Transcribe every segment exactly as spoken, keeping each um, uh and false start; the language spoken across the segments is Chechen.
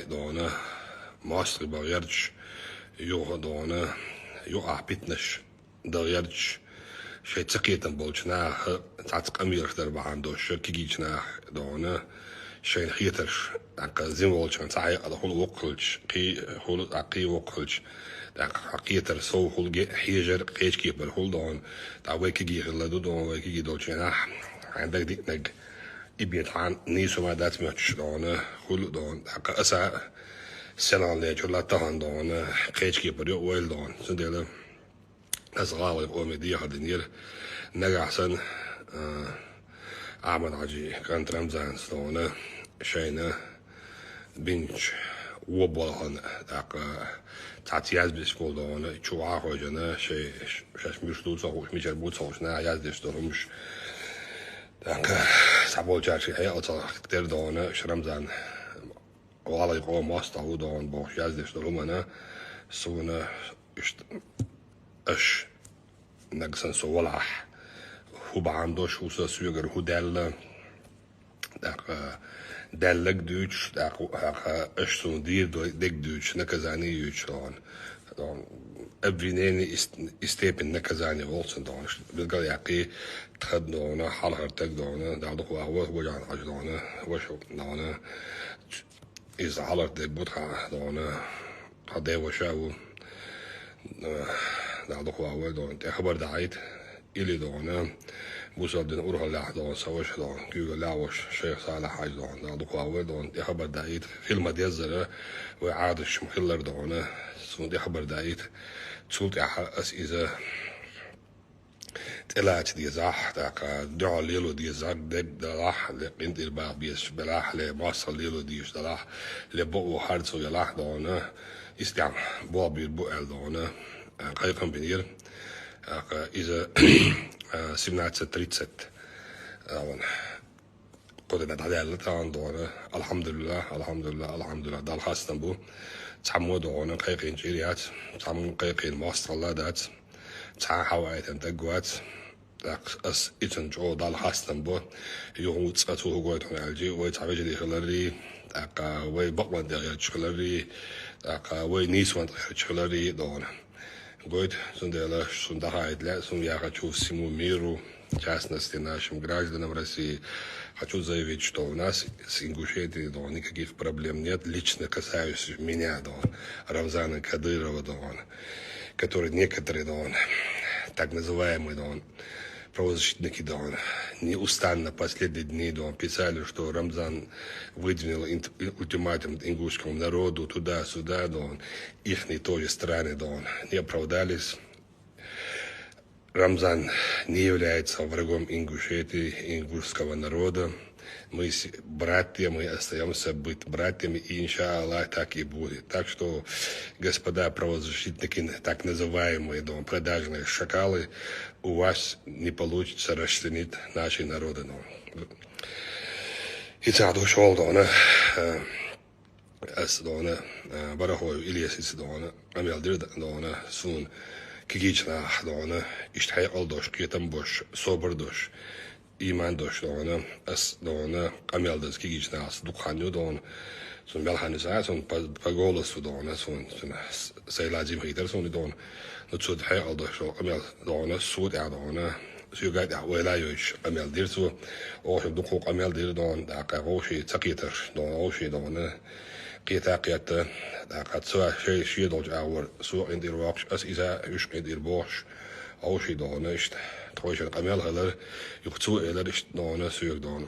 догӀана, моастагӀий бахьа гӀерташ, юха догӀана, юха ахь питанаш даха гӀерташ, шайн цакхетам болчу наха цхьацца къамелаш дар бахьана долуш, кегийчу наха догӀана, шайна хетарш, тӀаккха зина волчарна цхьа хьекъал хуьлу воккхалча, кхин хуьлу, тӀаккха кхин воккхалча, тӀаккха хьан кхетар сов хуьлу, геъ хьежар, кхечу кепара хуьлу догӀана, тӀаккха вай кегий хилла ду догӀана, вай кегий долчу хенахь, хьайн дагадеънарг и бен тхьана нийса хӀума дац моьттуш догӀана, хуьлу догӀана, тӀаккха аса а, селхана лечуьра латтахана догӀана, кхечу кепара йо а вайла догӀана. Цундела аса гӀалгӀай къоме дехар динера, нагахь санна, а, Ахьмад-Хьаьжин кӀант Рамзанца догӀана, шайна бинчу вон болхана, тӀаккха цхьацца язбеш болу догӀана, чу а хьожана, шай, шаьш муьлш ду ца хууш, мичара бу ца хууш, наха яздеш долу хӀумаш. ТӀаккха цхьаболчара шайн хьекъал ца дира догӀана, ша Рамзан гӀалгӀай къоман моастагӀа ву догӀана бохуш яздеш долу хӀуманна, суна иштта аша нагахь санна со валахь, хӀун бахьана долуш ву со, соьгара хӀун даьлла, тӀаккха даьлларг дуьйцуш, тӀаккха, тӀаккха аша суна дийр дерг дуьйцуш, наказание юьйцуш догӀана. Обвинение и ст-, и степень наказания волчун догӀана. Билгал яккхий, тхан догӀана, хьалхара стаг догӀана, Далла дукха ваха ву, Божан-Хьаьжа догӀана, ваша догӀана. Иза хьалхара стаг бу тхан догӀана, тхан ден ваша ву. Далла дукха ваха ву догӀана, тӀе хабар дахьийта, или догӀана, бусалба динан урхаллехь догӀана, сан ваша догӀана, куьйгаллехь ваша, шайх Салахь-Хьаьжа догӀана, Далла дукха ваха ву догӀана, тӀе хабар дахьийта, фильма деззара, вай Ӏадаташ ма хиллара догӀана, суна тӀе хабар дахьийта, цул тӀаьхьа ас иза тӀелаца дезахь, тӀаккха дуьхьал лело дезахь, дерг далахь, ле къинтӀера баха безаш белахь, ле мостагӀалла лело дезаш далахь, ле бакъо харцо ялахь догӀана, иза тӀехь болх бийр бу аьлла догӀана, кхайкхам бинера. ТӀаккха иза семнадцать тридцать, а, вон, кху тӀе дӀадаьлла тахана догӀана. Алхьамдулиллах, алхьамдулиллах, алхьамдулиллах. Далла хастам бу. Цхьаммо догӀана кхайкхийна чӀир яц, цхьаммо кхайкхийна мостагӀалла дац, цхьа а хьаваийтина стаг вац. ТӀаккха ас и цунна чӀогӀа Далла хастам бо. Юха цкъа цо хӀун гойту хьуна аьлча, вай цхьа вежарий хиларрий, тӀаккха вай бакъван тӀехь гӀерташ хиларрий, тӀаккха вай нийсван тӀехь гӀерташ хиларрий догӀана. Гойту, цундела шуна дӀахаийта лаьа, суна я хочу всему миру, в частности, нашим гражданам России, хочу заявить, что у нас с Ингушетией, догӀана, никаких проблем нет, лично касающихся меня, догӀана, Рамзана Кадырова, догӀана, который некоторые, догӀана, так называемые, догӀана, правозащитники, догӀана, неустанно последние дни, догӀана, писали, что Рамзан выдвинул инт-, ультиматум ингушскому народу, туда-сюда, догӀана, ихние тоже страны, догӀана, не оправдались. Рамзан не является врагом Ингушетии, ингушского народа. Мы с-, братья, мы остаемся быть братьями, и, иншаллах, так и будет. Так что, господа правозащитники, так называемые, догӀана, продажные шакалы, у вас не получится расчленить наши народы. Ну, и так дошёл, догӀана, э, ас, догӀана, а, Барахоев Илесица, догӀана, къамел дира, догӀана, суна кегийчу нахах, догӀана, иштта хьекъал долуш, кхетам болуш, собар долуш, ийман долуш, догӀана, ас, догӀана, къамел даза кегийчу нахаца дукха хан ю, догӀана, суна мел хан ю ца, суна по, по голосу, догӀана, суна, суна с-, сай лазим хийтара суна, догӀана, ну, цу хьекъал долуш, къамел, догӀана, со тӀехь, догӀана, соьга тӀехь ойла а йойтуш къамел дира цо. Оха дукха къамел дира, догӀана, тӀаккха вовшийн ца кхетарш, догӀана, вовшийн, догӀана, кхета а кхетта, тӀаккха цо шай шен долчу агӀор со къинтӀера воккхуш, ас иза уьш къинтӀера бохуш, вовшийн, догӀана, иштта тхойшинна къамел хилар, юха цо элира иштта, догӀана, соьга, догӀана.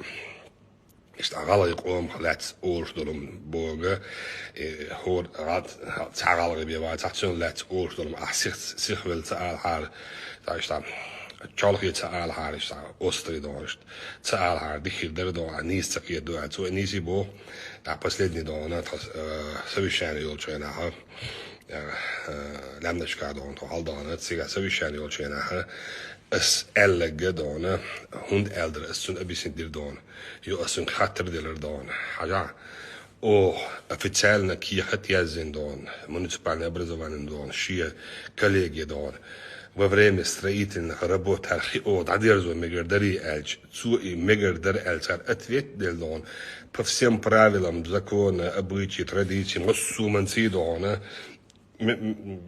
Иштта гӀалгӀай къомах лаьцна олуш долу боху, э, хӀора гӀал-, цхьа гӀалгӀай бен вацахь, цунна лаьцна олуш долу ахь сих-, сихвелла ца алахьара, цхьа иштта чолхе ца алахьара, иштта острый, догӀана, иштта ца алахьара, дика хир дара, догӀана, ахь нийса ца кхетадо аьлла. Цо и нийса боху, тӀаккха последний, догӀана, тхан, э, совещание йолчу хенахь, э, э, лаьмнашка, догӀана, тхо хьалдахана, цигахь совещание йолчу хенахь, ас аьлларг, догӀана, хӀунда аьлла дара, ас цунна объяснить дира, догӀана. Ю, ас цуьнга хаттар делира, догӀана. Хьажахь, оха официально кехат яздина, догӀана, муниципальное образование, догӀана, шен коллеге, догӀана. во время строительных работ хӀара хи оха дӀадерзо мегар дарий аьлча, цо и мегар дара аьлча, цара ответ делла догӀун. По всем правилам, закона, обычаям, традициям, массо а манций догӀун, м-, м-,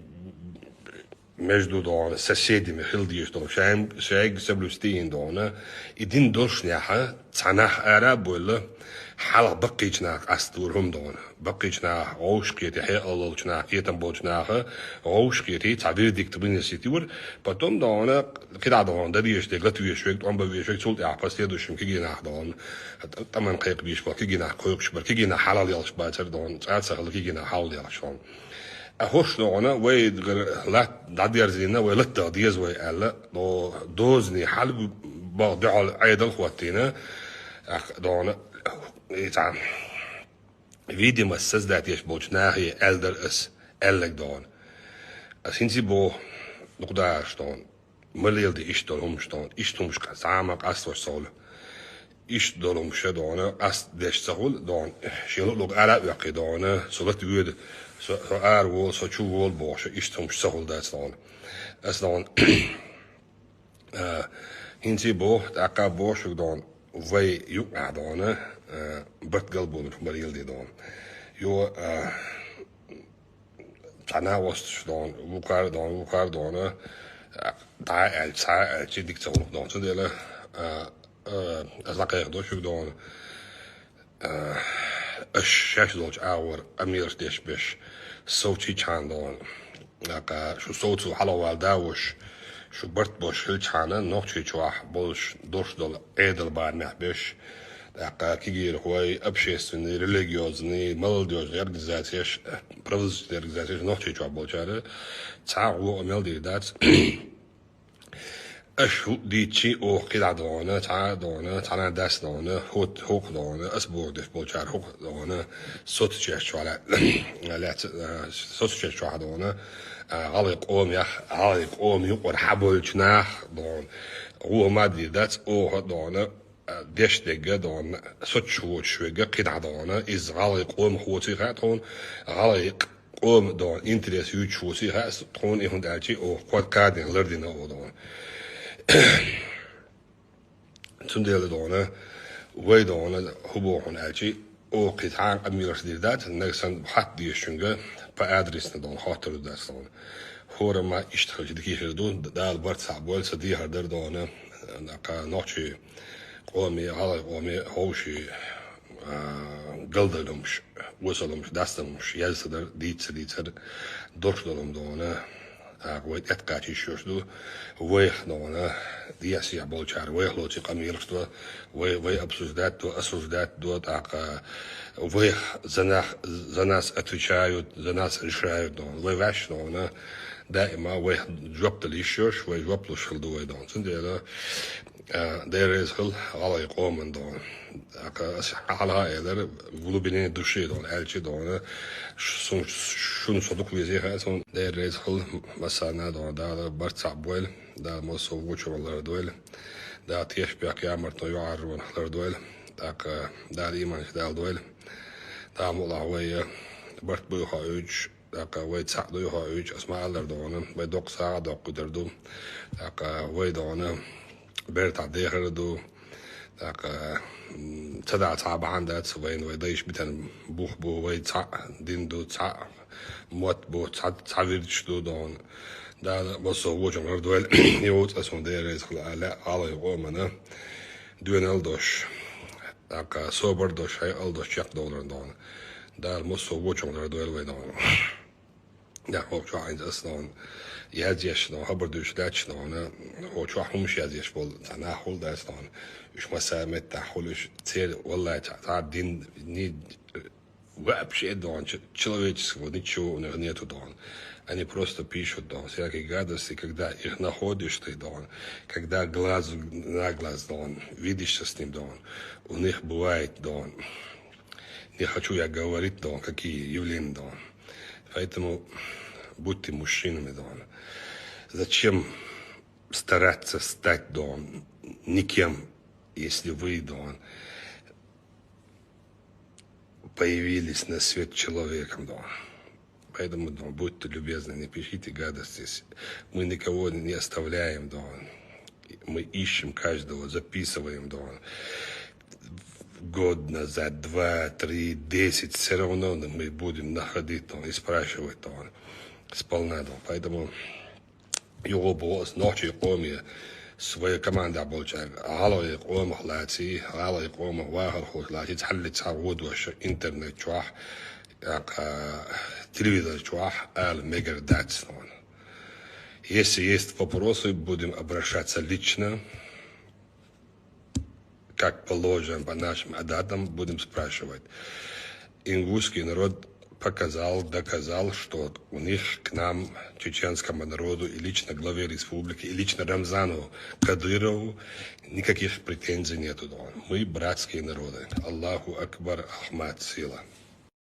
между догӀун, соседями хила дезаш догӀун, шаьм-, шаьрга соблюсти йина догӀун, и дин долуш нехьа, цхьа нах ара а бовла, хьалха баккхийчу наха къасталур хӀума догӀун. Баккхийчу наха гӀовш кхетий, хьекъал долчу наха, кхетам болчу наха гӀовш кхетий, цхьа вердикт вынесить юра, потом догӀун, кхидӀа догӀун, дан дезаш дерг лата везаш верг, тӀом бан везаш верг, цул тӀаьхьа последующим кегий нах догӀун, тӀ-, тӀаман кхайкха безаш бара, кегий нах кхойкхуш бара, кегий нах хьалал яллаш бацара догӀун, цкъа ца хилла кегий нах хьалал яллаш догӀун. А хӀорш догӀун, вайгара латта дӀадерзийна, вай латта деза вай аьлла, до-, дозане хьалабаха дуьхьал Ӏедал хӀоттийна, догӀун, и цхьа видимость создать еш болчу нахе аьлла дара ас, аьлларг догӀун. Ас хӀинца а боху, дукха дахарш догӀун. Ма леладе иштта долу хӀумаш догӀун. Иштта хӀумаш къа-, зама къастош ца хуьлу. Иштта долу хӀумаш догӀун, къастдеш ца хуьлу догӀун. Шен луъ-луъ ара а оьккхий догӀун, со лата воьду, со, со ара волу, со чу волу бохуш, иштта хӀумаш ца хуьлу дац догӀун. Ас догӀун, а, хӀинца а боху, тӀаккха а боху шуьга догӀун, вай юкъахь догӀун, а, барт галболуш ма леладе догӀун. Йо, а, цхьа накъосташ догӀун, вукхар а догӀун, вукхар а догӀун, дӀа а аьлча, цхьа а аьлча, дика ца хуьлу догӀун. Цундела, а, а, аса дӀакхайкхадо шуьга догӀун, а, аша шаьш долчу агӀор къамелаш деш берш совцийчхьана догӀун. ТӀаккха шу совцо хьалхавала да а вуш, шу барт болуш хилчхьана, Нохчийчохь болуш долуш долу Ӏедал барамехь берш, тӀаккха кегийрхой, общественный, религиозный, молодёжный организацияш, правозащитный организацияш Нохчийчохь болчара цхьа а гӀо а мел дийр дац. Аша хӀуъа дийцчи оха кхидӀа догӀун, цхьа а догӀун, цхьана а дас догӀун, хӀот-, хӀокху догӀун, ас бохург деш болчара хӀокху догӀун, соцу чеш чохь ла-, лаьцна, а, соцу чеш чохь догӀун, а, гӀалгӀай къомех, гӀалгӀай къома юкъара хьаболчу нах догӀун, гӀо ма дийр дац, оха догӀун, деш дегга догӀун, соцуш воцуш вегга кхидӀа догӀун, иза гӀалгӀай къомах воций хаьа тхуна, гӀалгӀай къома догӀун, интерес юьйцуш воций хаьа тхуна, и хӀунда аьлча оха кхо кадина лардина оха догӀун. Цундела догӀун, вай догӀун, хӀун боху хьуна аьлча, оха кхин цхьа а къамелаш дийр дац, нагахь санна хатта дезачуьнга по адресна догӀун, хоттур ду дац догӀун. ХӀорамма иштта хилча дика хир ду, Дала барт схьа бойла, сан дехар дара догӀун, кху нохчий къоме, гӀалгӀай къоме ховший, а, галдалумаш, осалумаш, дастамаш, язса дар, дийца дийцар, долуш долу хӀума догӀун, а, вай тӀеткъача йиш йолуш ду, вайх догӀун, десехь болчара вайх лоций къамелаш до, вай, вай обсуждать до, осуждать до, тӀаккха вайх за нах-, за нас отвечают, за нас решают догӀун, вай ваьш догӀун, даима вайх жоп дала йиш йолуш, вай жоп луш хила ду вай догӀун. Цундела, а, Дела реза хила гӀалгӀай къоман догӀун. ТӀаккха аса хьалха а элира, в глубине души догӀун, аьлча догӀун, ш-, сун-, шуна со дукха везий хаьа суна. Дела реза хила массарна догӀун, Дала барт схьа бойла, Дала массо а вочунах лардойла, Дала тешнабехк, ямартон, юьхьӀаьржонах лардойла, тӀаккха Дала ийманаш даладойла. Дала мукъалахь вай барт буй хьо уьйцуш, тӀаккха вай цхьаъ дуй хьо уьйцуш, аса ма-аллара догӀун, вай доккха сагӀа доккхуьйтур ду. ТӀаккха вай догӀун, бертахь дехар ду. ТӀаккха, м, ца дахь цхьа а бахьана дац, вайна вай дайша битина бух бу, вай цхьаъ дин ду, цхьаъ мотт бу, цхьа, цхьа вирдаш ду догӀун. Дала массо а вочунах лардойла, йоцу аса хӀун Дела реза хила а лаьа гӀалгӀай къомана, доьналла долуш, тӀаккха собар долуш, хьекъал долуш чекхдовлар догӀун. Дала массо а вочунах лардойла вай догӀун. Да, хӀокху чохь хӀинца аса догӀун, язъеш догӀун, хабар дуьйцуш даьтташ догӀун, хӀокху чохь хӀумаш язъеш болу цхьа нах хуьлу дац догӀун. Уьш массара меттахь хуьлу уьш, церан, валлай, цхьа, цхьа дин, ни-, вообще догӀун, ч-, человеческого ничего у них нету догӀун. Они просто пишут догӀун всякие гадости, когда их находишь ты догӀун, когда глаз на глаз догӀун, видишься с ним догӀун, у них бывает догӀун. Не хочу я говорить догӀун, какие явления догӀун. Поэтому будьте мужчинами догӀун. Зачем стараться стать догӀун никем, если вы догӀун появились на свет человеком догӀун? Поэтому, думаю, будьте любезны, не пишите гадости. Мы никого не оставляем, думаю. Мы ищем каждого, записываем, думаю. Год назад, два, три, десять, все равно мы будем находить, думаю, и спрашивать, думаю, сполна, думаю. Поэтому юха боху ас нохчий къоме, своей команда болчаьрга, гӀалгӀай къомах лаций, гӀалгӀай къомах вахархоша лаций, цхьаллица хьагӀо дош интернет чохь, тӀаккха телевизор чохь ала мегар дац хьуна. Если есть вопросы, будем обращаться лично, как положено по нашим адатам, будем спрашивать. Ингушский народ показал, доказал, что у них к нам, чеченскому народу, и лично главе республики, и лично Рамзану Кадырову никаких претензий нету. Мы братские народы. Аллаху Акбар, Ахмат, сила.